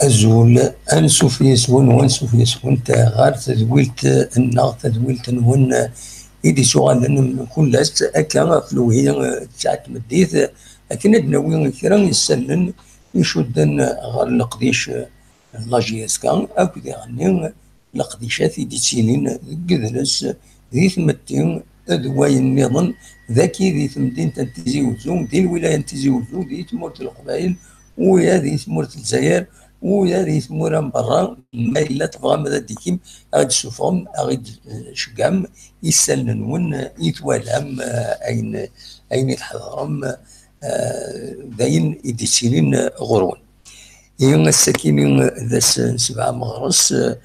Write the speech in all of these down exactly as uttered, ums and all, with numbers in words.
Azul, ansuf yes-wen, wansuf yes-went ɣer tedwilt-nneɣ, tadwilt-nwen i d-ittuɣalen mkul ass, akka ɣef lewhi tesɛa tmeddit, akken ad d-nawi kra n yisallen icudden ɣer leqdic n la J S K, akked iɣenni leqdicat i d-ittilin deg yidles, di tmetti d wayen nniḍen, dagi di temdint n Tizi Uzzu, di lwilaya n Tizi Uzzu, di tmurt n Leqbayel, uya di tmurt n Lezzayer, uya di tmura n berra. Ma yella tebɣam ad d-tikim, ad d-tessufɣem, ad d-tceggɛem isallen-nwen i twalam, eh, ayen, ayen i tḥeḍrem, eh, d ayen i d-ittilin ɣur-wen. Ihi ass-akini d ass n sebɛa meɣres, eh,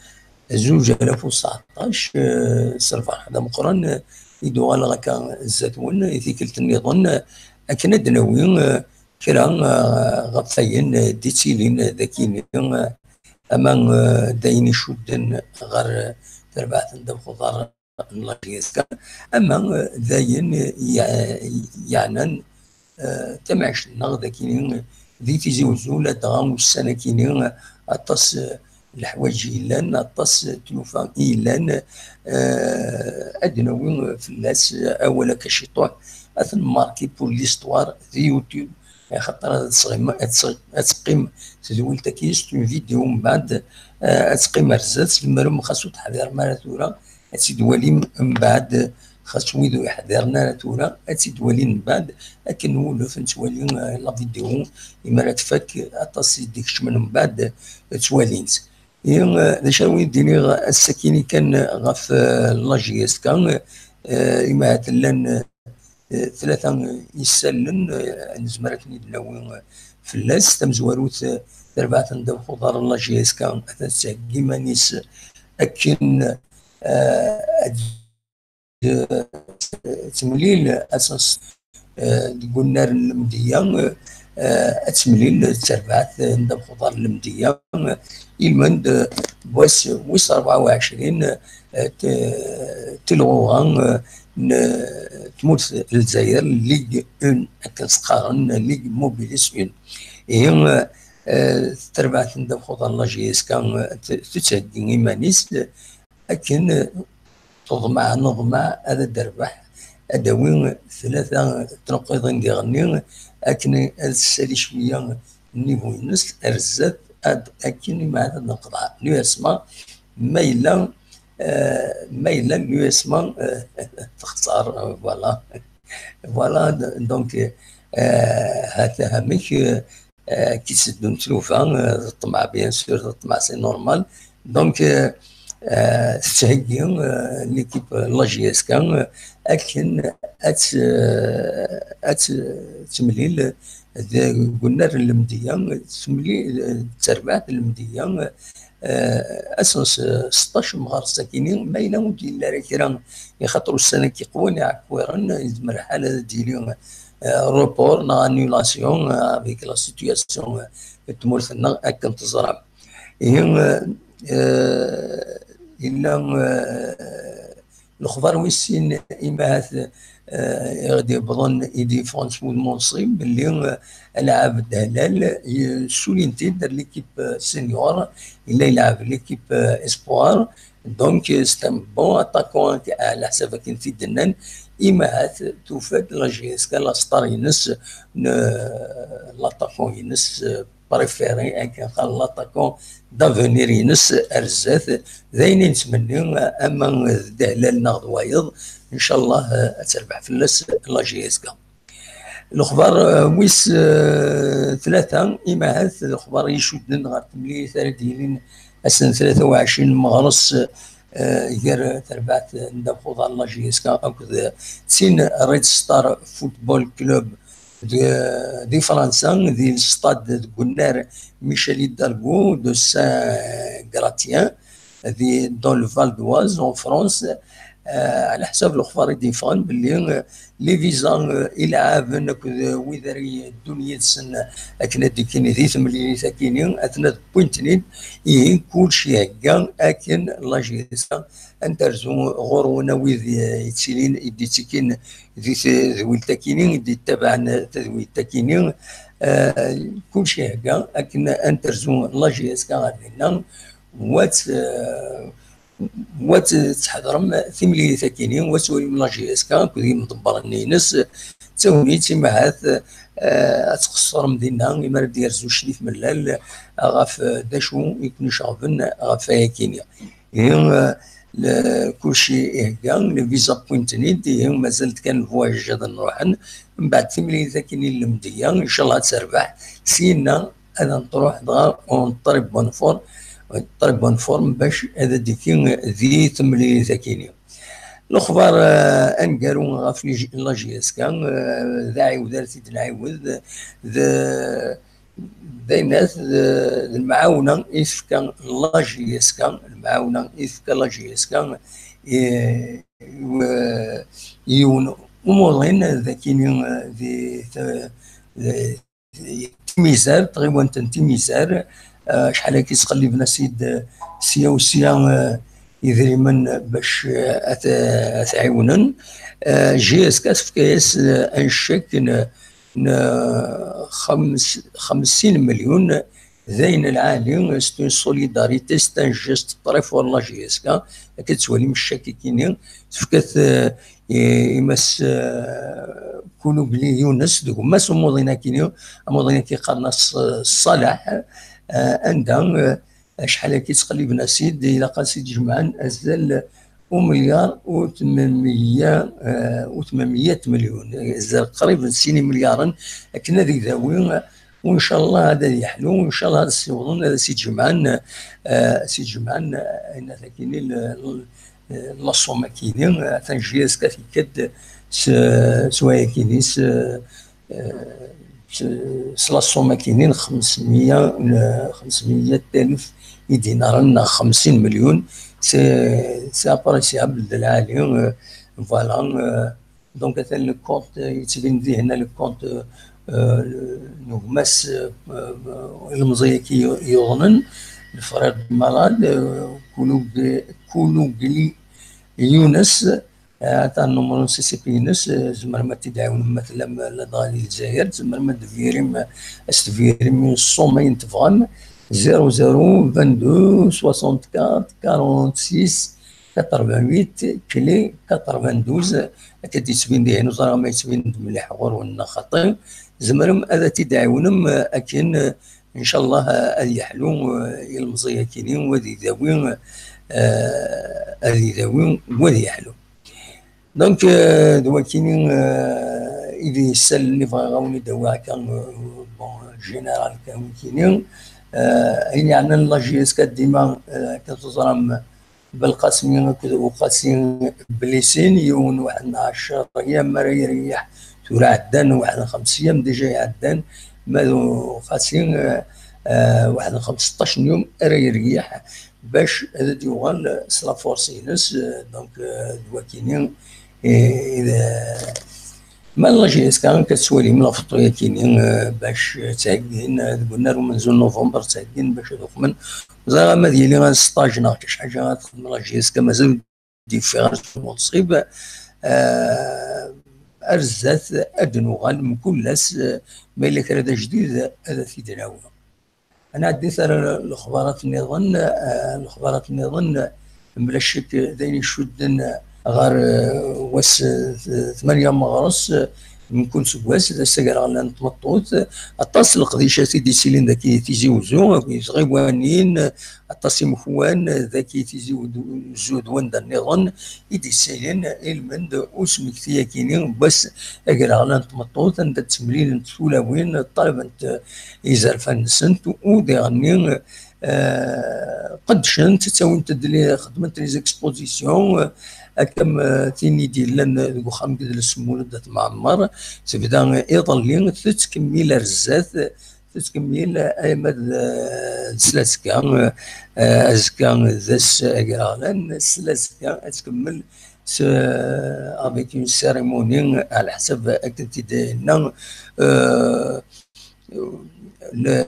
zuǧ alaf u tseɛṭac, eh, s lferḥ d ameqqran, eh, i d-uɣaleɣ akka zdat-wen i tikkelt nniḍen, eh, akken ad d-nawi, eh, kra, eh, ɣef wayen, eh, d-ittilin dagini, eh, ama, eh, d ayen icudden ɣer, eh, terbaɛt n ddabex uḍar n la J S K, ama, eh, d ayen, eh, ye-, yeɛnan, eh, tamɛict-nneɣ dagini di Tizi Uzzu, ladɣa ussan-akini, eh, aṭas, eh, n leḥwayeǧ i yellan, aṭas n tlufa i yellan, eh, ad d-nawi fell-as awal akka ciṭuḥ, ad t-nmarki pour l'histoire di YouTube, axaṭer ad tesɣim-, ad tesɣ-, ad teqqim tedwilt-agi, c'est une vidéo mbeɛd, eh, ad teqqim ar zdat, lemmer xas ur teḥdiṛem ara tura, ad tt-id-twalim mbeɛd, xas wid ur yeḥdiṛen ara tura, ad tt-id-walin mbeɛd, akken wulef nettwali, eh, la vidéo, imi ara tfak, aṭas i d-ikecmen mbeɛd, eh, ttwalin-tt. Ihi, eh, d acu ara wen-d-iniɣ ass-akini kan ɣef, eh, la J S K, eh, imi ahat llan, eh, tlata isallen, eh, nezmer ad ten-id-nawi, eh, fell-as. Tamezwarut, eh, tarbaɛt n ddabex uḍar n la J S K, ad tettheggi iman-is akken, eh, ad, eh, temlil asas, eh, deg unnar n lemdeyya, eh, ad temlil d terbaɛt n ddabex uḍar n lemdeyya, eh, ilmend, eh, n wass wis rebɛa u ɛecrin, eh, t-, tilɣuɣa, eh, n tmurt n Lezzayer, Ligue un, akken s-qqaren, Ligue Mobilis un. Ihi, eh, terbaɛt n ddabex uḍar n la J S K, eh, t-, tettheggi iman-is, eh, akken, eh, teḍmeɛ, neḍmeɛ ad d-terbeḥ, ad d-tawi tlata tnuqiḍin diɣenni, akken ad tessali cwiya nnivu-ines ar zdat, ad, akken imaɛad ad neqḍeɛ l'U S M A, ma yella, eh, ma yella l'U S M A, eh, texṣer, eh, voilà. Voilà, d-, donc, eh, hata amek, eh, eh, ki tteddun tlufa, eh, d ṭṭmeɛ, bien sûr, d ṭṭmeɛ, c'est normal. Donc, eh, eh, tettheggi, eh, l'équipe, eh, la J S K, eh, akken ad t-, eh, ad t-, temlil deg unnar n lemdeyya, temlil, eh, d terbaɛt n lemdeyya, eh, ass n s-, seṭṭac n meɣres akini, ma yella ur d-yelli ara kra, i xaṭer ussan-agi qwan iɛekkiren, yezmer lḥal ad d-yili, eh, report neɣ annulation, eh, avec la situation, eh, n tmurt-nneɣ akken teẓram. Ihi, eh, eh, yella, eh, lexbar wis sin, imahat, eh, i ɣ-d-yewwḍen i d-yeffɣen s wudem unṣib belli, eh, alaɛab Dehlal, eh, ssulin-t-id ar l'équipe, eh, senior, yella yelɛeb l'équipe, eh, espoir. Donc, eh, c'est un bon attaquant, ɛla ḥsab akken t-id-nnan, imahat tufa-d la J S K la star-ines, n, eh, l'attaquant-ines, eh, préféré, akken qqaren l'attaquant d'avenir-ines ar zdat. D ayen i nettmenni, ama d Dehlal neɣ d wayeḍ, ncallah, eh, ad terbeḥ fell-as la J S K. Lexbar, eh, wis, eh, tlata, imahat lexbar i icudden ɣer temlilit ara d-yilin ass n tlata u ɛecrin n meɣres, eh, gar terbaɛt n ddabex uḍar n la J S K akked tin Red Star Football Club di, di Fransa, di lestad deg unnar Michel Hidalgo de Saint-Gratien, di, dans le Val d'Oise, en France. Eh, ɛla ḥsab lexbar i d-yeffɣen belli, eh, les visas, eh, ilɛaben akked, eh, wid ara yeddun yid-sen, eh, akken ad d-ikkini di temlilit akini, atna wwin-ten-id, ihi kulci ihegga akken la J S K ad n-terzu ɣur-wen a wid, eh, yettilin, i d-ittikin di tedwilt akini, i d-ittabaɛen tadwilt akini, Kullec ihegga akken ad n-terzu la J S K ɣer dinna, wa t-, wa tettḥadrem timlilit akini, wa tettwalim la J S K akked yimḍebbren-ines d tagnit, imahat ad tqeṣṣrem dinna imi ara d-yerzu cci tmellal ɣef d acu i ken-iceɣben ɣef wayakini. Ihi, kullec ihegga, les visas wwin-ten-id, ihi mazal-d kan lvuwayaǧ ad nruḥen. Mbeɛd timlilit akini n lemdeyya, ncallah ad terbeḥ, syenna ad n-truḥ dɣa en très bonne forme, très bonne forme bac ad d-teki di temlilit akini. Lexbar aneggaru ɣef la J S K, d aɛiwed ara t-id-nɛiwed, d d ayen d, d lemɛawna i tefka la J S K, lemɛawna i tefka la J S K i, i, i yiwen umuḍin d akini di, di, di Timizar, tɣiwant n Timizar. Acḥal akka i ttqelliben-as-id sya u sya idrimen bac ad t-ɛiwnen. J S K tefka-yas ancak n n xems-, xemsin milyun, d ayen lɛali, c'est une solidarité, c'est un geste très fort la J S K. Akka tettwalim ccak-akini, tefka-t, eh, i, i Mass, eh, Kulugli Yunes, d gma-s umuḍin akini, amuḍin-agi qqaren-as, eh, Ṣṣaleḥ, eh, anda, eh, acḥal akka i ttqelliben-as-id, ilaq ad s-id-jemɛen azal umelyar u tmenmiyya, eh, u tmenmiyya milyun, azal qrib n sin imelyaren, akken ad idawi, u ncallah ad, ad yeḥlu, u ncallah ad s-iwḍen, ad s-id-jemɛen, eh, ad s-id-jemɛen, eh, ayen akini, l-, l-, la somme akini, atan J S K tekka-d s, s wayakini, s, eh, s, s la somme akini n xemsmiyya, n xemsmiyya alef idinaren neɣ xemsin milyun, c'est, c'est appréciable d lɛali, euh, voilà, euh, donc atan le compte, euh, yettbin-d dihin le compte, euh, n gma-s, euh, euh, ilemẓi-agi yuḍnen, le frère du malade, euh, Kouloug-, Koulougli Younes, Eh, ata numru n C C P-ines, eh, tzemrem ad t-id-tɛiwnem ma tellam ladɣa di Lezzayer, tzemrem ad d-tvirim, eh, ad s-tvirim s ṣṣuma ayen tebɣam, zéro zéro vingt-deux soixante-quatre quarante-six quatre-vingt-huit, kli quatre-vingt-douze, akka d-yettbin dihin, ur ẓriɣ ma yettbin-d mliḥ ɣur-wen neɣ xaṭi, tzemrem ad t-id-tɛiwnem, eh, akken, eh, ncallah, eh, ad yeḥlu, eh, ilemẓi-akini, u ad idawi, eh, ad idawi, u ad yeḥlu. Donc, euh, d wakini, euh, i d isalen i bɣiɣ ad wen-id-awiɣ akka, euh, bon, général kan wikini. Euh, ayen yeɛnan la J S K dima, euh, akka teẓram, Belqasmi akked Uqasi blessés, yiwen waḥed n ɛecra yam ara yerbeḥ, tura ɛeddan waḥed n xemsa yam déjà iɛeddan, ma d Uqasi, euh, euh, waḥed n xemseṭṭac n yum ara yerbeḥ. Bac ad d-yuɣal s la force-ines, euh, donc, euh, d wakini, eh, i d, ma la J S K akka tettwalim la photo-yakini, euh, bac ttheggin, euh, deg unnar umenzu n november ttheggin bac ad uqmen. Ẓriɣ ama ad yili un stage neɣ kra ḥaǧa ad texdem la J S K, mazal ur d-yeffiɣ ara s umunṣib. Euh, ar zdat ad d-nuɣal mkul ass, euh, ma yella kra d ajdid ad t-id-nawi. Ad nɛeddi ar lexbarat nniḍen, eh, lexbarat nniḍen, mebla ccek d ayen icudden ɣer, eh, wass, eh, tmanya meɣres, eh, mkul seg wass, d ass agraɣlan n tmeṭṭut. Aṭas n leqdicat i d-yettilin dagi Tizi Uzzu, akked tɣiwanin, aṭas imekwan, eh, dagi Tizi Uzzu d wanda nniḍen i d-yettilin, ilmend usmekti-yakini n wass agraɣlan n tmeṭṭut, anda ttemlilent tulawin, ṭalbent, eh, izerfan-nsent, u diɣenni, eh, qeddcent, ttawint-d li-, xeddment les expositions, eh, akka am, eh, tin i d-yellan deg uxxam deg Idles Mulud At Mɛemmer, tebda iḍelli, tettkemmil ar zdat, tettkemmil arma d, eh, d slasga, eh, azekka d ass agraɣlan, slasga ad tkemmel s, avec une cérémonie, ɛla ḥsab akken t-id-yenna, euh, le,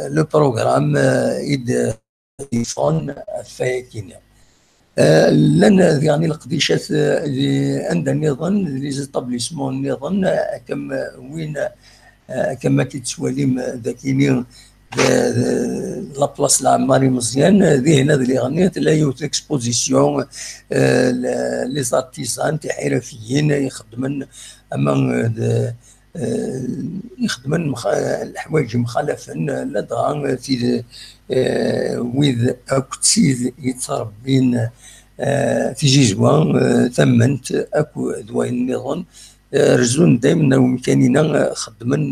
le programme, euh, i d-yeffɣen ɣef wayakini. Euh, llan diɣen leqdicat, euh, di, anda nniḍen, di les établissements nniḍen, euh, akken win, eh, kama ki tettwalim, eh, dakini, eh, la place Lɛemmar Imeẓyan, eh, dihin ad liɣni, tella yiwet l'exposition, eh, le-, les artisans, tiḥirafiyin, ixeddmen, ama, eh, d, eh, ixeddmen mxa-, leḥwayeǧ mxalafen, eh, ladɣa, eh, tid-, eh, wid akk d tid yettrebbin, eh, tizizwa, eh, tamment, akk d wayen nniḍen, eh, rezzun daymen ar umkan-inna, eh, xeddmen,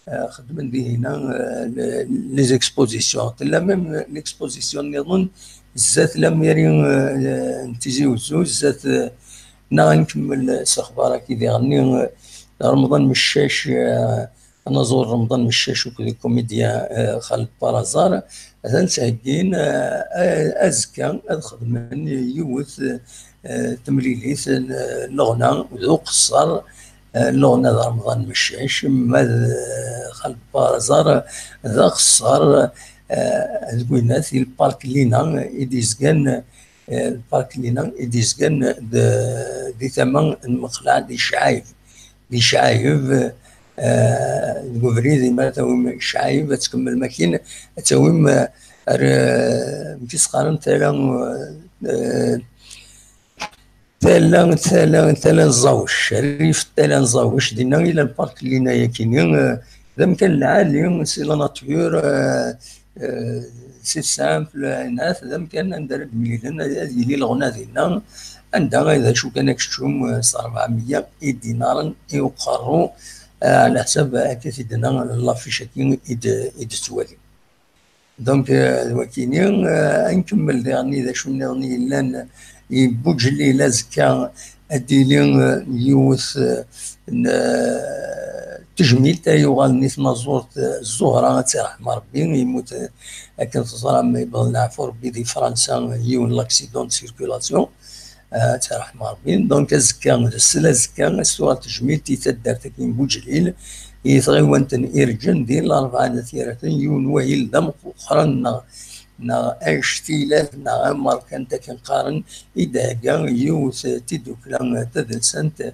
eh, xeddmen dihin-a, eh, le-, les expositions. Tella même l'exposition nniḍen, zdat lamiri, eh, n Tizi Uzzu, zdat, eh, neɣ ad nkemmel s axbar-agi diɣenni, eh, Remḍan Meccac, eh, anaẓur Remḍan Meccac akked ukumidya, eh, Xaled Parazar, atan ttheggin, eh, a-, azekka ad xedmen yiwet, eh, temlilit n, eh, leɣna d uqeṣṣer, eh, leɣna d Remḍan Meccac, ma d, eh, Xaled Parazar d aqeṣṣer, eh, deg winnat i lpark Lina i d-izgan, eh, lpark Lina i d-izgan d-, di tama n Mexlaɛ di Cɛayeb. Di Cɛayeb, eh, deg ubrid, imi ara tawim Cɛayeb, ad tkemmlem akin, ad tawim, eh, ar, eh, amek i s-qqaren, tala, eh, tala, tala, tala n Ẓawec, rrif n tala n Ẓawec, dinna i yella lpark Lina akini, eh, d amkan lɛali, c'est la nature, eh, eh, c'est simple, inat, d amkan anda ara d-mlilen, ad, ad yili leɣna dinna, anda ay d acu kan akeččum, eh, s rebɛemya idinaren i uqerru, eh, ɛla ḥsab akka t-id-tenna l'affiche-agi i d-, i d-tettwali. Donc, eh, d wakini, eh, ad nkemmel diɣenni d acu nniḍen yellan i Buǧlil azekka, ad d-tili, eh, yiwet, eh, n, eh, tejmilt ay yuɣalen i tnaẓurt, eh, Zuhra, ad tt-iṛḥem Ṛebbi, yemmut, eh, akken teẓram, yebḍel leɛfu Ṛebbi di Fransa, yiwen l'accident de circulation, eh, ad tt-iṛḥem Ṛebbi. Donc, azekka, d sel azekka, ad s-tuɣal tejmilt i taddart-agi n Buǧlil, i tɣiwant n Irǧen, di Larebɛa n At Yiraten, yiwen wahil d ameqqran neɣ neɣ anctil neɣ amerkan akken qqaren, i d-thegga yiwet n tiddukla tadelsant n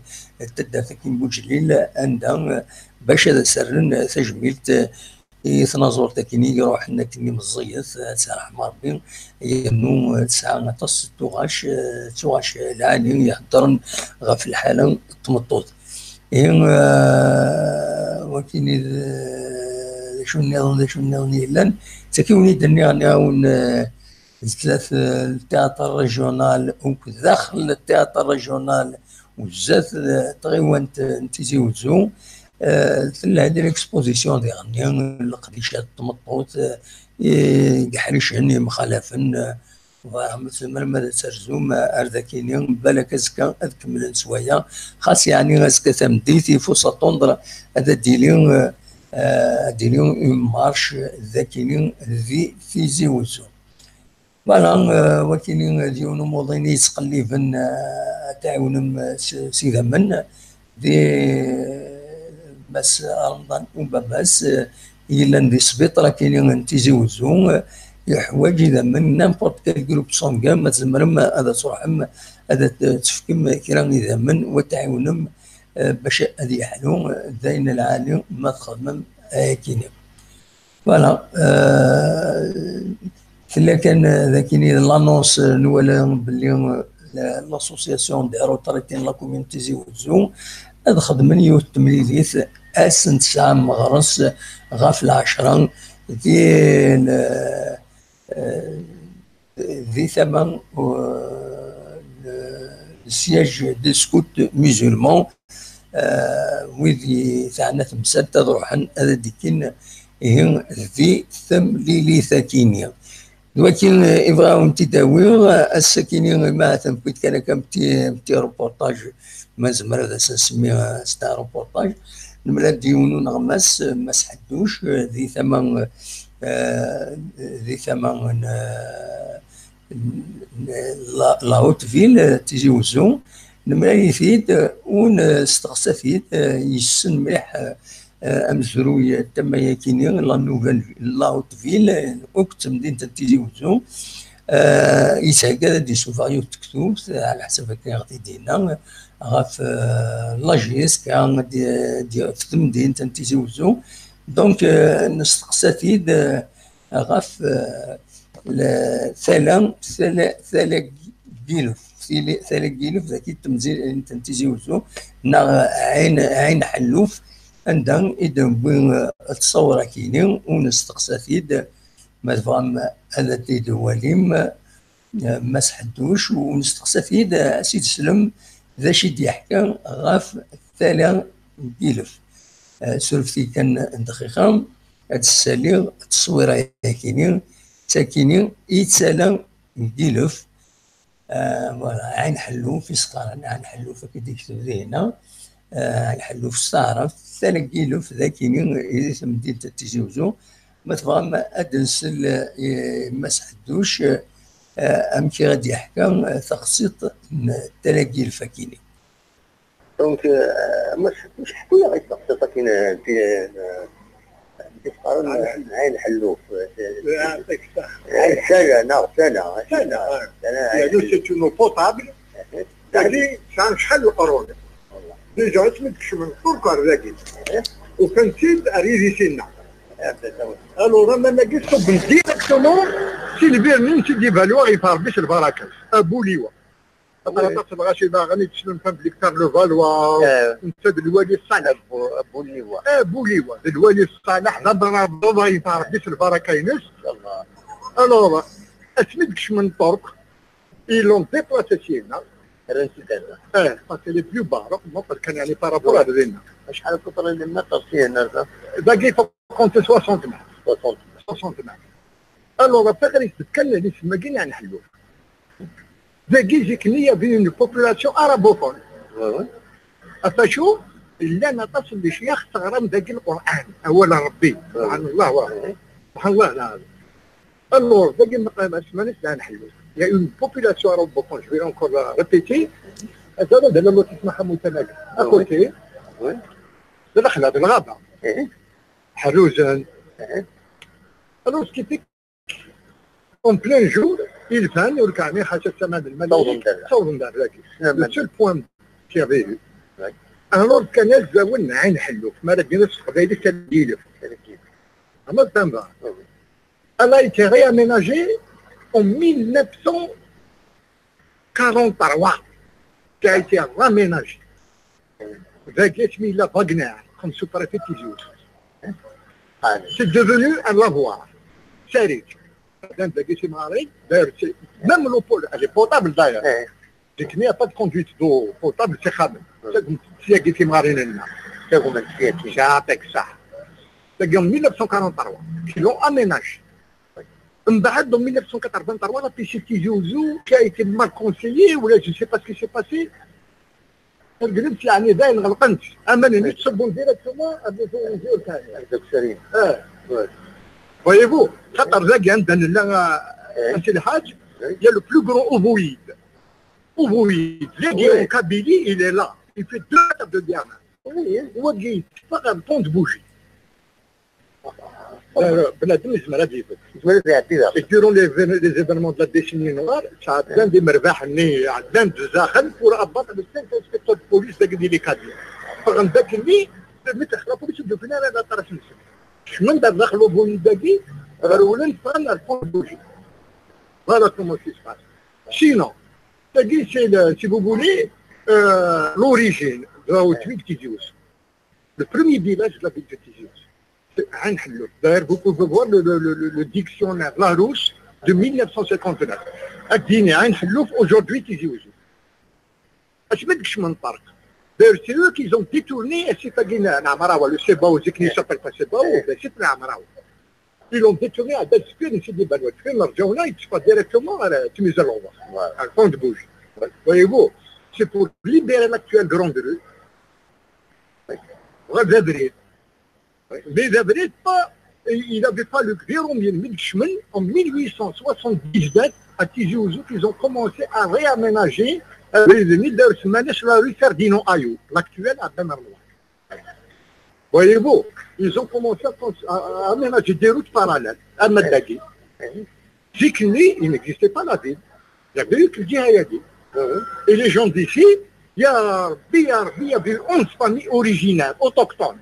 taddart-agi n Buǧlil, anda bac ad as-rren tajmilt i tnaẓurt akken i iruḥen akken i meẓẓiyet, ad tt-iṛḥem Ṛebbi, yernu tesɛa aṭas n tuɣac, d tuɣac lɛali iheddren ɣef lḥala n tmeṭṭut. Ihi, eh, wakini d, d acu nniḍen, d acu nniḍen yellan. Tagi wen-id-nniɣ, nniɣ-awen, eh, zdat, eh, le théâtre régional, ou daxel le théâtre régional, u zdat, eh, tɣiwant, eh, n Tizi Uzzu, eh, tella-d l'exposition diɣenni, leqdicat n tmeṭṭut, eh, i yeḥricen, yemxalafen, eh, Voilà, ma tzemrem ad terzum ar dakini, balak azekka ad kemmlen s waya. Xas yeɛni azekka tameddit, il faut s'attendre ad d-tili, eh, ad d-tili une marche dakini di Tizi Uzzu. Voilà, eh, wakini d yiwen umuḍin i yettqelliben, eh, ad tɛiwnem, eh, s, s idammen. Di Mass Remḍan Ubabas, eh, yellan di sbiṭar akini n Tizi Uzzu, eh, yeḥwaǧ idammen, n'importe quel groupe sanguin, ma tzemrem ad tṛuḥem, ad tefkem kra idammen, u ad tɛiwnem, eh, bac ad yeḥlu, eh, d ayen lɛali ma txedmem ayakini. Voilà. Euh, tella kan, euh, dakini d l'annonce, euh, nwala belli, euh, la, l'association des retraités n la commune Tizi Uzzu ad xedmen yiwet temlilit ass n tesɛa meɣres ɣef lɛecṛa di, euh, di tama, euh, le, le siège des scouts musulmans, euh, wid i teɛna temsalt ad ruḥen ad d-kkin ihi di temlilit akini. D wakin, euh, i bɣiɣ ad wen-t-id-awiɣ, euh, ass-akini, ma atan wwit kan akka un petit, un petit reportage, ma nezmer ad as-nsemmi, euh, c'est un reportage. Nemlal-d yiwen uneɣmas, euh, Mass Ḥedduc, euh, di tama, euh, di tama n, euh, la, la Haute Ville, euh, Tizi Uzzu. Nemlal-it-id, euh, u nesteqsa-t-id, euh, yessen mliḥ, euh, euh, amezruy n tama-yakini, la Nouvelle, la Haute Ville, euh, akk d temdint n Tizi Uzzu. Euh, yetthegga ad d-isuffeɣ yiwet n tektubt, euh, ɛla ḥsab akken i ɣ-t-id-yenna, euh, ɣef, euh, la JSK, di, di, ɣef temdint n Tizi Wezzu. Donc, euh, nesteqsa-t-id, euh, ɣef, euh, le-, tala, tala, tala n Yilef, tili-, tala n Yilef dagi temdint n Tizi Wezzu, neɣ Ɛin, Ɛin Ḥelluf, anda i d-newwi, euh, ttṣawra-kini, u nesteqsa-t-id, ma tebɣam ad t-id-twalim, eh, Mass Ḥedduc, u nesteqsa-t-id, eh, a s-id-slem d acu i d-yeḥka ɣef tala n Yilef. Eh, surfet-iyi kan dqiqa, ad d-ssaliɣ tteswira-yakini, d takini i d tala n Yilef. Eh, voilà, Ɛin Ḥelluf, i s-qqaren Ɛin Ḥelluf, akka i d-yekteb dinna. Eh, Ɛin Ḥelluf s taɛrabt, tala n Yilef, d akini i di temdint n Tizi Wezzu. Ma tebɣam ad d-nsel i Mass Ḥedduc, eh, amek i ɣ-d-yeḥka, eh, taqsiṭ n tala n Yilef akini. Donc, euh, Mass Ḥedduc, ḥku-yaɣ-id taqsiṭ akkin, euh, ti-, euh, ti-, qqaren, euh, Ɛin Ḥelluf, euh, Ɛin Tala, neɣ Tala, Tala, ah. Tala, Ɛin Ḥelluf. C'est une eau potable. Dagi, sɛan acḥal n leqrun. Déjà, asmi d-kecmen Ṭṭurk ar dagi. Ufan-tt-id ar yidis-inna. Alors, aman-agi ṣubben directement si lbirni n Sidi Balwa, ɣef Rebbi s lbaraka-s. Abu Liwa. Aṭas n lɣaci daɣen i d-tesnulfam d Victor Levallois, netta d lwali ṣṣaleḥ. Abu, Abu Liwa. Abu Liwa, d lwali ṣṣaleḥ, d abraḍuḍ, ɣef Rebbi s lbaraka-ines. Alors, asmi d-kecmen Ṭṭurk, ils l'ont déplacé syin-a. Rran-t-id ar da. Eh, parce que les plus bas, donc, kan, yeɛni, par rapport à dinna. Acḥal n tuṭṭrin n lmetr syin ar da? Dagi, faut compter soixante mètres. Soixante mètres. Soixante mètres. Alors, la tagrist d kan, les semagin, yeɛni, ḥellu. Dagi, zik-nni, il y avait une population arabophone. Ouais, ouais. Ɣef wacu? Llan aṭas n lecyax teɣram dagi Lqur'an, awal n Rebbi. Ouais. Subḥan Allah, wa. Ouais. Subḥan Allah, la. Alors, dagi meqqar, semman-is d Ɛin Ḥellu. Il y a une population arabophone, je vais encore la répéter. Azal d lotissement Ḥamu Tanaga. À côté. Oui. D lexla, d lɣaba. Eh. Ḥerruzen. Eh. Alors, ce qui fait qu'en plein jour, ils viennent, ur kɛni ḥaca ssama d lmal. Ttawḍen-d ar da. Ttawḍen-d ar dagi. Le seul point qu'il y avait eu. Ouais. Alors, kan azal n Ɛin Ḥellu. Ma ara d-iniɣ s teqbaylit, Tala n Yilef. Tala n Yilef. Ama d tamda. Oui. Elle a été réaménagée en mille neuf cent quarante-trois, qui a été raménagée. Dagi asmi yella Wagner, comme sous-préfet de Tizi Ouzou. C'est devenu un lavoir. Sérieux. Madame Dagi Simari, d'ailleurs, c'est même l'eau, elle est potable d'ailleurs. Zik-nni, il n'y a pas de conduite d'eau potable, c'est Khamel. Tagmat n tfyagin timɣarin-nneɣ. Tagmat n tfyagin. Zik, ṣṣeḥ. Tagi, en mille neuf cent quarante-trois, qui l'ont aménagé. Mbeɛd, en mille neuf cent quatre-vingt-trois, la piscine Tizi Ouzou, qui a été mal conseillée, ou là, je ne sais pas ce qui s'est passé. Tagmat, yeɛni, dayen ɣelqent. Aman-nni ttṣubbun directement à des eaux usées. Eh. Voyez-vous, xaṭer dagi anda nella, eh, a Si Lḥaǧ, il y a le plus grand ovoïde. Ovoïde. Dagi, en Kabylie, il est là. Il fait deux mètres de diamètre. Oui, hein. Wagi, c'est pas un pont de bougie. Euh, bnadem yezmer ad yebded. Yezmer ad iɛeddi daɣen. Et durant les, les événements de la décennie noire, ça a plein des merbaḥ-nni, ɛeddan-d daxel pour abattre les cinq inspecteurs de police dagi di les Kabyles. Ffɣen-d akkenni, mi texla la police, ur d-ufin ara la trace-nsen. Kecmen-d ar daxel ovoïde dagi, rewlen, ffɣen ar pont de bougie. Voilà comment ça se passe. Sinon, tagi, c'est le, si vous voulez, euh, l'origine de la haute ville Tizi Ouzou. Le premier village de la ville de Tizi Ouzou, c'est Ain Hellouf. D'ailleurs, vous pouvez voir le, le, le, le, le dictionnaire Larousse de mille neuf cent cinquante-neuf. Ad d-yini Ain Hellouf, aujourd'hui Tizi Ouzou. Asmi d-kecmen Ṭṭerk. D'ailleurs, c'est eux qui ont détourné, c'est pas Guinée, Namarawa, le Sebao, zik-nni s'appelle pas Sebao, ben, c'est Namarawa. Ils l'ont détourné à Belspire, ici des Banois. Puis, Marjaouna, il se passe directement à la Tunisie, à l'endroit, à Pont de Bouge. Voyez-vous, c'est pour libérer l'actuelle grande rue. Rue d'Avril. Mais Avril, pas, il n'avait pas le grand, mais en mille huit cent soixante-dix-neuf, à Tizi Ouzou, ils ont commencé à réaménager, euh, les, les, la rue Ferdinand Ayou, l'actuelle à Ben Arnois. Voyez-vous, ils ont commencé à, cons-, à, à aménager des routes parallèles à Madagui. Zik-nni, il n'existait pas la ville. Il y avait eu que le Djihayadi. Et les gens d'ici, يا ربي، يا ربي، يا ربي، onze familles originales, autochtones.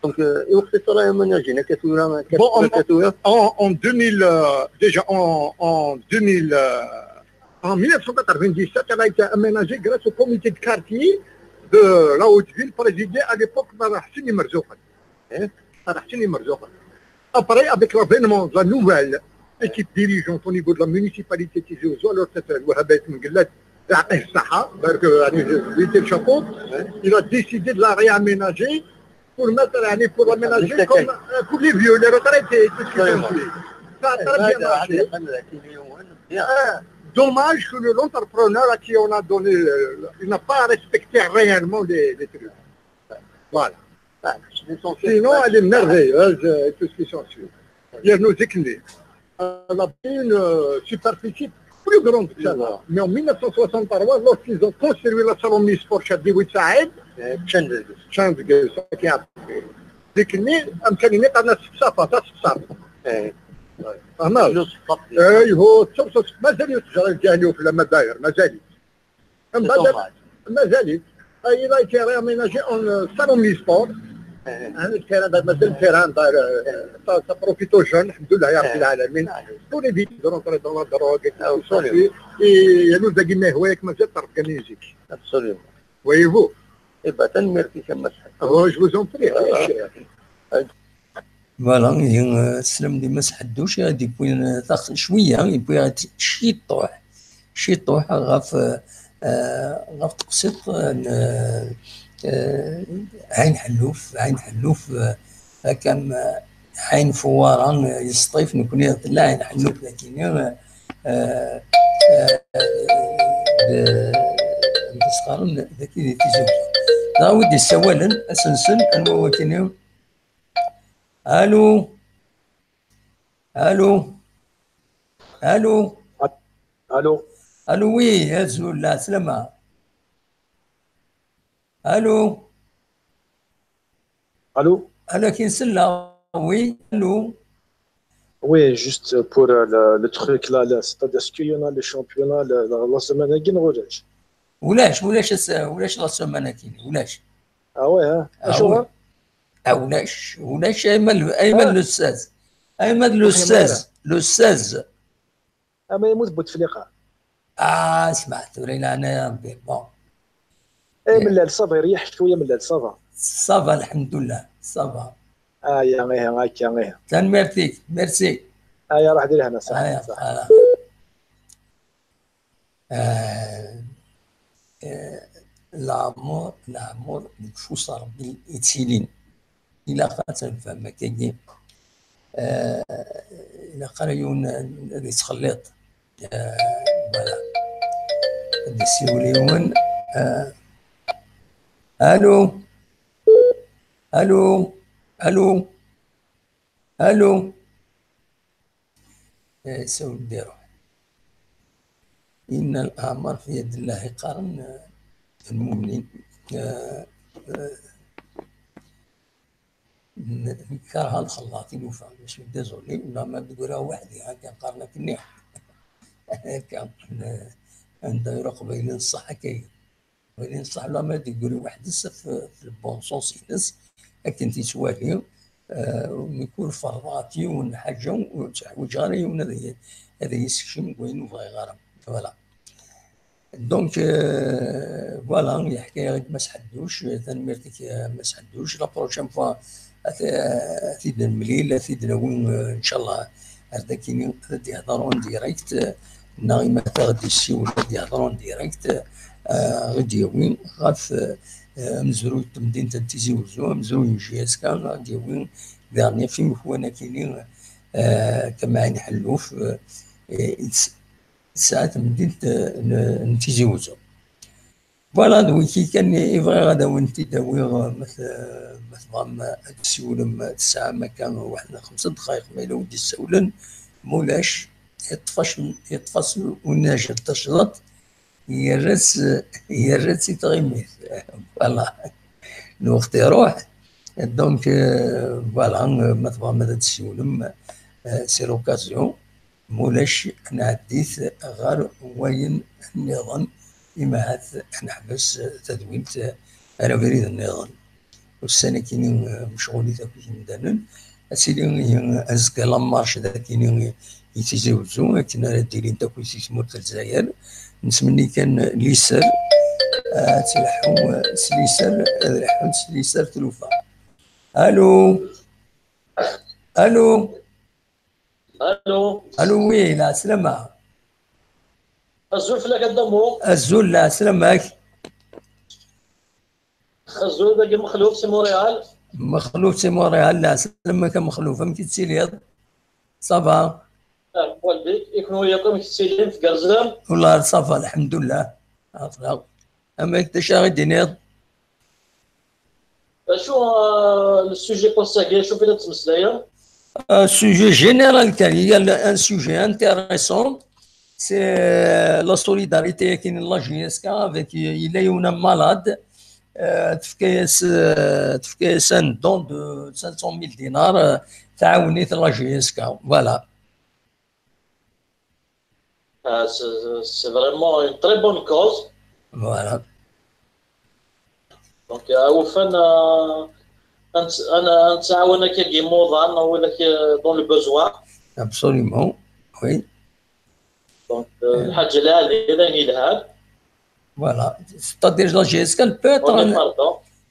Donc, euh, i waqt i tura aménagé, akka tura, Bon, akka tura. En, en deux mille, euh, déjà en, en deux mille, euh, en mille neuf cent quatre-vingt-dix-sept, elle a été aménagée grâce au comité de quartier de la Haute-Ville, présidé à l'époque par Hassani Merzoukhen. Hein, par Hassani Merzoukhen. Après, avec l'avènement de la nouvelle équipe dirigeante au niveau de la municipalité de Tizi Ouzou, alors c'était Wahab Aït Menguellat, يعطيه الصحة, donc, euh, يعني, je lui tire le chapeau, il a décidé de la réaménager pour mettre, يعني, pour l'aménager comme, euh, pour les vieux, les retraités, tout ce qui s'ensuit. Ça a très bien marché. Euh, dommage que le, l'entrepreneur à qui on a donné, euh, il n'a pas respecté réellement les, les trucs. Voilà. Sinon, elle est merveilleuse, euh, et tout ce qui s'ensuit. Il y a nos éclairs. Elle a pris une, euh, superficie plus grande que ça. Mais en mille neuf cent soixante-trois, lorsqu'ils ont construit la salle omnisport chez Dewey Saïd, Eh, change. Change, ça qui a ذيك الني امكانيني قالنا الصفصافه تاع الصفصافه. Eh, فهمت؟ le sport. اي هو تصبصب مازال يتجرى الجهلي في المداير مازال. من C'est بعد dommage. مازال. Il a été réaménagé en, euh, salle omnisport. Eh, يعني التيران بعد مازال التيران دار، آه، ça, ça profite aux jeunes, الحمد لله يا رب Eh. العالمين. Allez, Pour éviter de rentrer dans la drogue et tout ce qui Absolument. s'ensuit. Et il y a nous des Guinéens, هوايك مازال تعرف كان يجيك. Absolument. Voyez-vous. Eh ben, tanemmirt-ik a Mass Ḥaddouc. Oh, je vous en prie, allez, cher. Voilà, ihi, euh, teslam di Mass Ḥaddouc, ad d-yewwi, euh, tax-, cwiya, yewwi-aɣ-d ciṭuḥ, ciṭuḥ ɣef, euh, euh, ɣef teqsiṭ n, euh, euh, Ɛin Ḥelluf, Ɛin Ḥelluf, euh, akka am, euh, Ɛin Fuwara, euh, Yesṭif, nekkni tella Ɛin Ḥelluf, lakini, euh, euh, euh, d, amek i s-qqaren, dagi di Tizi Wezzu. Dɣa wi d-yessawalen, asensen, anwa wakini? Allô? Allô? Allô? Allô? Allô, oui, azul, la slama. Allô? Allô? Allô, qui est là? Oui, allô? Oui, juste pour, euh, le, le truc là, le, c'est-à-dire, est-ce qu'il y en a le championnat la, la, la semaine à Guinée? Ulac, ulac, ulac la semaine-agi, ulac. Ah ouais, hein? Ah Acuɣer? Oui. Ah, ulac, ulac, ayma le, ayma Ah. Le seize. Ayma le Ah, seize, le seize. Ah, mais يموت بوتفليقة. Ah, اسمع, tura, il y en a un peu, bon. Eh, ملال, ça va, ريح شوية, ملال, ça va. Ça va, الحمد لله, ça va. Ah, ya, eh, هكا, eh. Tanemmirt-ik, merci. Ah, ya, راح دير هنا, صح, Ah, صح. Voilà. Euh, euh, leɛmer, leɛmer deg ufus n Ṛebbi i ttilin. Ilaq ad tt-nefhem akkagi. Euh, ilaq ara yiwen ad yettxelliṭ. Euh, voilà. Ad d-yessiwel yiwen. Euh, allô? Allô? Allô? Allô? Eh, yessawel-d iruḥ. إن الأعمار في يد الله, qqaren, eh, lmumnin. Eh, eh, n-, nekṛeh lxellaṭ i nufa, je suis désolé, wala ma d-greɣ weḥd-i, akken qqaren akkenni. Akka, eh, anda yura Qbayli n ṣṣeḥ akka. Wali ṣṣeḥ, la ma d-yeggri weḥd-s f, f le bon sens-ines, akken t-yettwali, eh, nekk ur ferḍeɣ ɣef yiwen lḥaǧa, ur tteḥwiǧeɣ ara yiwen ad yi-, ad iyi-yessekcem deg wayen ur bɣiɣ ara. Voilà. Donc, euh, voilà, yeḥka-yaɣ-d Mass Ḥedduc, tanemmirt-ik a Mass Ḥedduc. La prochaine fois, ad, ad t-id-nemlil, ad t-id-nawi, eh, ncallah, ar dakini ad d-yehder en direct, eh, neɣ imata ad d-yessiwel ad d-yehder en direct, eh, ad d-yawi ɣef, eh, amezruy n temdint n Tizi Wezzu, amezruy n J S K, ad d-yawi dernier film, akini, eh, Kamɛin Ḥelluf, eh, eh, tesɛa temdint, eh, n, n Tizi Wezzu. Voilà, d wiki kan i bɣiɣ ad awen-t-id-awiɣ, ma t-, ma tebɣam ad d-tessiwlem, tesɛam akka waḥed neɣ xemsa dqayeq, ma yella wi d-yessawlen, ma ulac, yeṭṭef-as, yeṭṭef-as unajjel tacḍaṭ, yerra-tt, yerra-tt i tɣimit. Voilà. Lweqt iruḥ. Donc, euh, voilà, ma tebɣam ad d-tessiwlem, euh, c'est l'occasion. Ma ulac, nɛeddi-t ɣer wayen nniḍen. Imahat ad neḥbes tadwilt ar abrid nniḍen. Ussan akini mecɣulit akk imdanen. Ad tili azekka la marche dagini i Tizi Wezzu, akken ara d-ilint akk si tmurt n Lezzayer. Nettmenni kan liser, ad tleḥḥu s liser, ad leḥḥunt s liser tlufa. Allô. Allô. Allô. Allô, oui, la Salama. Azul fell-ak a Dda Muḥ. Azul, la Salama-k. Azul, dagi Mexluf si Montréal. Mexluf si Montréal, la Salama-k a Mexluf, amek i tettiliḍ? Ça va? Ah, walbik, i kenwi yakk amek tettilim, tgerrzem? Wallah, ça va, lḥemdullah. Amek d acu i d-tiniḍ? Acu, euh, le sujet n wass-agi, acu i la tettmeslayeḍ? Un sujet général kan, il y a un sujet intéressant, c'est, euh, la solidarité avec la J S K, avec, il y a un malade, euh, tefka-yas, euh, tefka-yas un don de cinq cent mille dinars, euh, tɛawen-it la J S K, voilà. Ah, c'est, c'est vraiment une très bonne cause. Voilà. Donc, euh, au fin, euh, un, un, un, un, dans le besoin. Absolument, oui. Donc, euh, euh, voilà. C'est-à-dire, la J S K, elle peut être,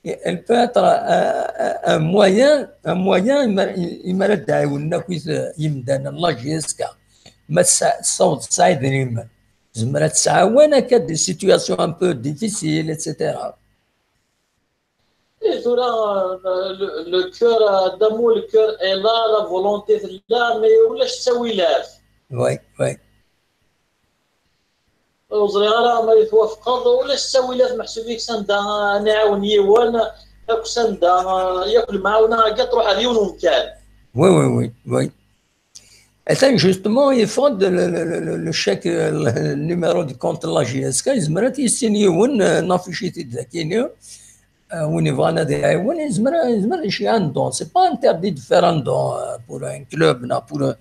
elle peut être un, un, un moyen, un moyen, imi ara d-ɛiwnen akk yimdanen, la J S K. Ma tsa-, tessaweḍ tesɛa idrimen, tezmer ad tɛawen akka des situations un peu difficiles, et cetera. Et tura, euh, le, le cœur, euh, d'amour, le cœur est là, la volonté tella, mais ulac ttawilat. Oui, oui. Ur ẓriɣ ara ma twafqeḍ, ulac ttawilat meḥsub-ik sanda ad nɛawen yiwen, akk sanda, euh, yakk lemɛawna-agi ad truḥ ar yiwen umkan. Oui, oui, oui, oui. Atan, justement, yeffeɣ-d le, le, le, le, le chèque, euh, le numéro de compte n la J S K, yezmer ad t-yissin yiwen, euh, naffici-t-id dagini, euh, win yebɣan ad iɛiwen, yezmer, yezmer ad yecc un don. C'est pas interdit de faire un don, euh, pour un club, non, pour un,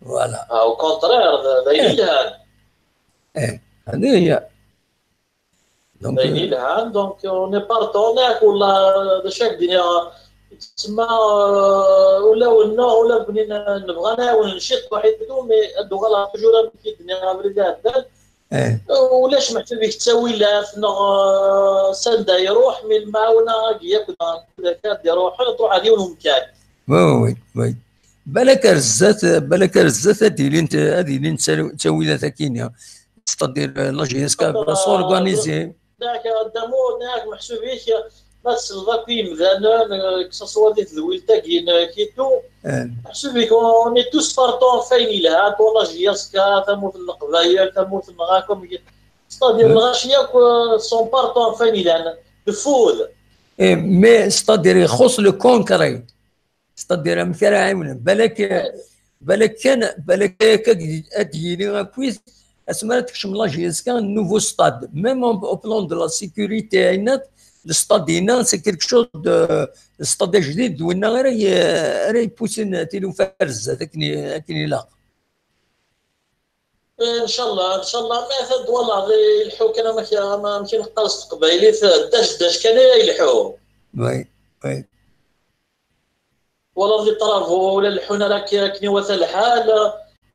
voilà. Ah, au contraire, d, d ayen yelhan. Eh, hadi hiya. Donc, d ayen yelhan, donc, on est partant, nek, wala, d acu ak d-iniɣ, yettsemma, euh, ulawen-nneɣ, ula d nekni nebɣa ad nɛawen ciṭuḥ, mais ad d-uɣaleɣ toujours amek i d-nniɣ abrid iɛeddan. Eh. Ulac meḥsub-ik ttawilat, neɣ, euh, sanda iruḥ, mais lemɛawna-agi yakk, ad d-iruḥen, ad truḥ ar yiwen umkan. Oui, oui, oui, oui. Balak ar zdat, balak ar zdat ad ilint, ad ilint ttawilat akini. C'est-à-dire, euh, la J S K, va s'organiser. Nek, Dda Muḥ, nek, meḥsub-ik, ma tesleḍ akk i yimdanen, euh, que ce soit di tedwilt-agi, nek, et tout, meḥsub-ik, on est tous partants ɣef wayen yelhan, pour la J S K, tamurt n Leqbayel, tamurt-nneɣ akk, amek, c'est-à-dire, lɣaci akk, euh, sont partants ɣef wayen yelhan, de food. Eh, mais, c'est-à-dire, ixuṣṣ le concret. C'est-à-dire, amek ara ɛiwnen. Balak, balak kan, balak akka ad d-yili akkit, asmi ara tekcem la J S K un nouveau stade. Même en, au plan de la sécurité, le stade, c'est quelque chose de, le stade ajdid, d winna ara y-, ara ypusin tilufa ar zdat, akken i-, akken ilaq. Inchallah, inchallah, ma atan twalaḍ ilḥu kan amek, amek i neqqar s teqbaylit, dac dac kan ay ilḥu. Oui, oui. Twalaḍ les travaux, ur leḥḥun ara akken, akken iwata lḥal.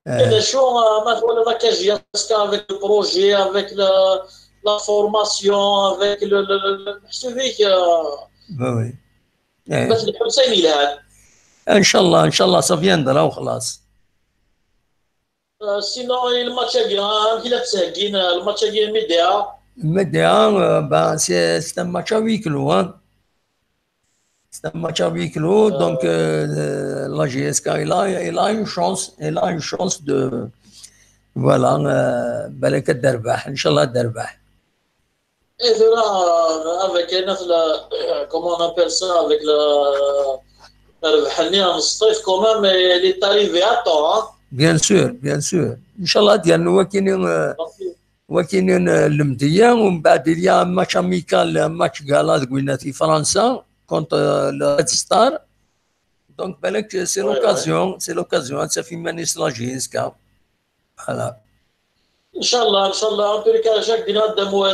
Eh. D acu, ma twalaḍ akka J S K avec le projet, avec le, la formation, avec le, le, le, le, meḥsub-ik, euh, oui, oui. Eh. Ma tleḥḥu s ayen yelhan. Inchallah, inchallah, ça viendra وخلاص. Euh, sinon, le match-agi, amek i la ttheggin, euh, le match-agi, Médéa? Médéa, euh, ben, c'est, c'est un match à huis clos, hein. C'est un match à huis clos, donc, euh, la J S K, il a, il a une chance, il a une chance de, voilà, euh, balak ad d-terbeḥ, inchallah ad d-terbeḥ. Et tura, euh, avec, euh, la, euh, comment on appelle ça, avec la, euh, le, quand même, il est arrivé à temps, hein. Bien sûr, bien sûr. Inchallah, ad yernu wakini, euh, wakini, euh, Lemdeyya, umbeɛd il y a un match amical, un match gala deg winna di Fransa, contre, euh, le Red Star. Donc, balak, c'est l'occasion, c'est l'occasion, ad taf iman-is la J S K. Voilà. Inchallah, inchallah. En tous les cas, chaque dîner,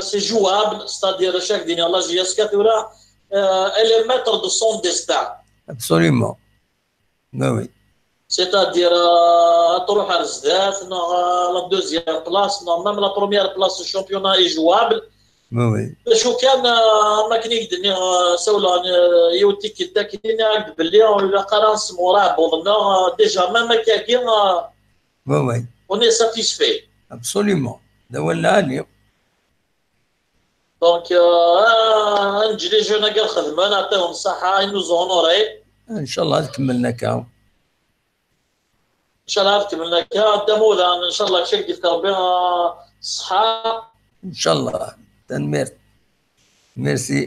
c'est jouable, c'est-à-dire chaque dîner, la J S K, euh, elle est maître de son destin. Absolument. Ben oui. C'est-à-dire, euh, تروح على الزدات, non, euh, la deuxième place, non, même la première place, le championnat est jouable. Oui, oui. Bac kan, euh, ma akken i k-d-nniɣ, euh, sawleɣ, euh, yiwet tikkelt akken, nniɣ-ak-d belli ur ilaq ara ad nsemɣer aɛebbuḍ-nneɣ, euh, déjà, même akkagi, euh, oui, oui, on est satisfait. Absolument. D awal lɛali. Donc, euh, ad neǧǧ les jeunes-agi ad xedmen, ad ṭṭihen ṣṣaḥa, ils nous ont honorés. Inchallah, ad kemmlen akka. Inchallah, ad kemmlen akka. A Dda Muda, inchallah, kečč ad k-d-yefk Rebbi, ah, ṣṣeḥḥa. Inchallah. Tanemmirt. Merci.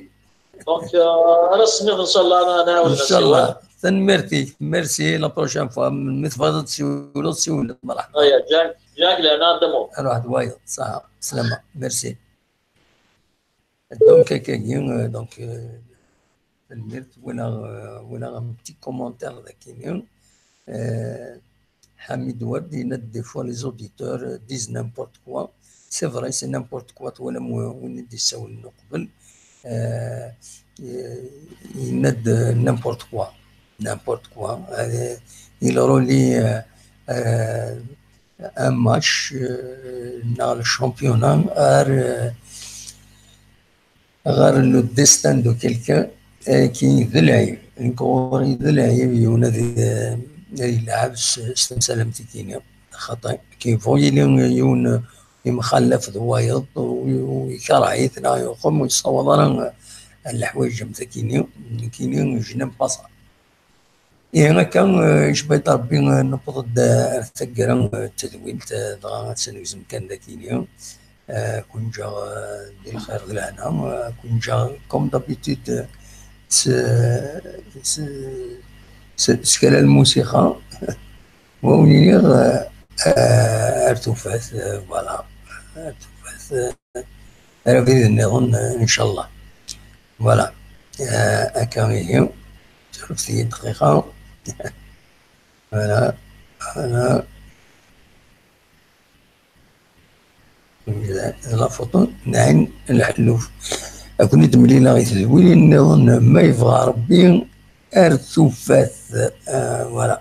Donc, euh, ar ass-nniḍen, inchallah, ad nɛawed ad nessiwel. Inchallah. Tanemmirt-ik. Merci. La prochaine fois, mi tebɣiḍ ad tessiwleḍ, siwel-d, mṛeḥba. Aya, ǧǧan-, ǧǧan-ak lehna, a Dda Muda. Ruḥ d wayeḍ. Ṣaḥa. Slama. Merci. Donc, akkagi, euh, donc, euh, tanemmirt, walaɣ, euh, walaɣ un petit commentaire dagini. Euh, Hamid Ward, il y a des fois les auditeurs, euh, disent n'importe quoi. C'est vrai, c'est n'importe quoi. Twalam wi-, win i d-yessawlen uqbel. Euh, euh, il y a de n'importe quoi. N'importe quoi. Euh, il relie, euh, euh, un match, euh, dans le championnat, ar, euh, ɣer le destin de quelqu'un, euh, qui d lɛib. Nekk ɣur-i d lɛib yiwen ad, euh, ad yelɛeb s, s temsalamt-agi-nni. Xaṭi, kifo yili yiwen, euh, yemxallaf d wayeḍ, u, u ikerh-it, neɣ yuqem, ur yessawaḍ ara, euh, leḥwayeǧ am tagi-nni. Nekkini, je n'aime pas ça. Ihi akka, eh, icebba-d Rebbi, eh, newweḍ-d, eh, ar taggara, eh, n tedwilt, eh, dɣa ad tt-negzem kan d akini. Eh, ad ken-ǧǧeɣ, eh, di lxir d lehna, eh, ad ken-ǧǧeɣ, comme d'habitude, eh, s, s, s, s kra n lmusiqa. Wa wen-iniɣ, eh, eh, ar tufat, eh, voilà. Ar tufat, eh, ar abrid nniḍen, eh, ncallah. Voilà. Eh, akka ihi. Surfet-iyi dqiqa. Voilà. Voilà. La photo n Ɛin Lḥelluf. Ad ken-id-mlileɣ i tedwilin nniḍen, ma yebɣa Rebbi, ar tufat. Eh, voilà.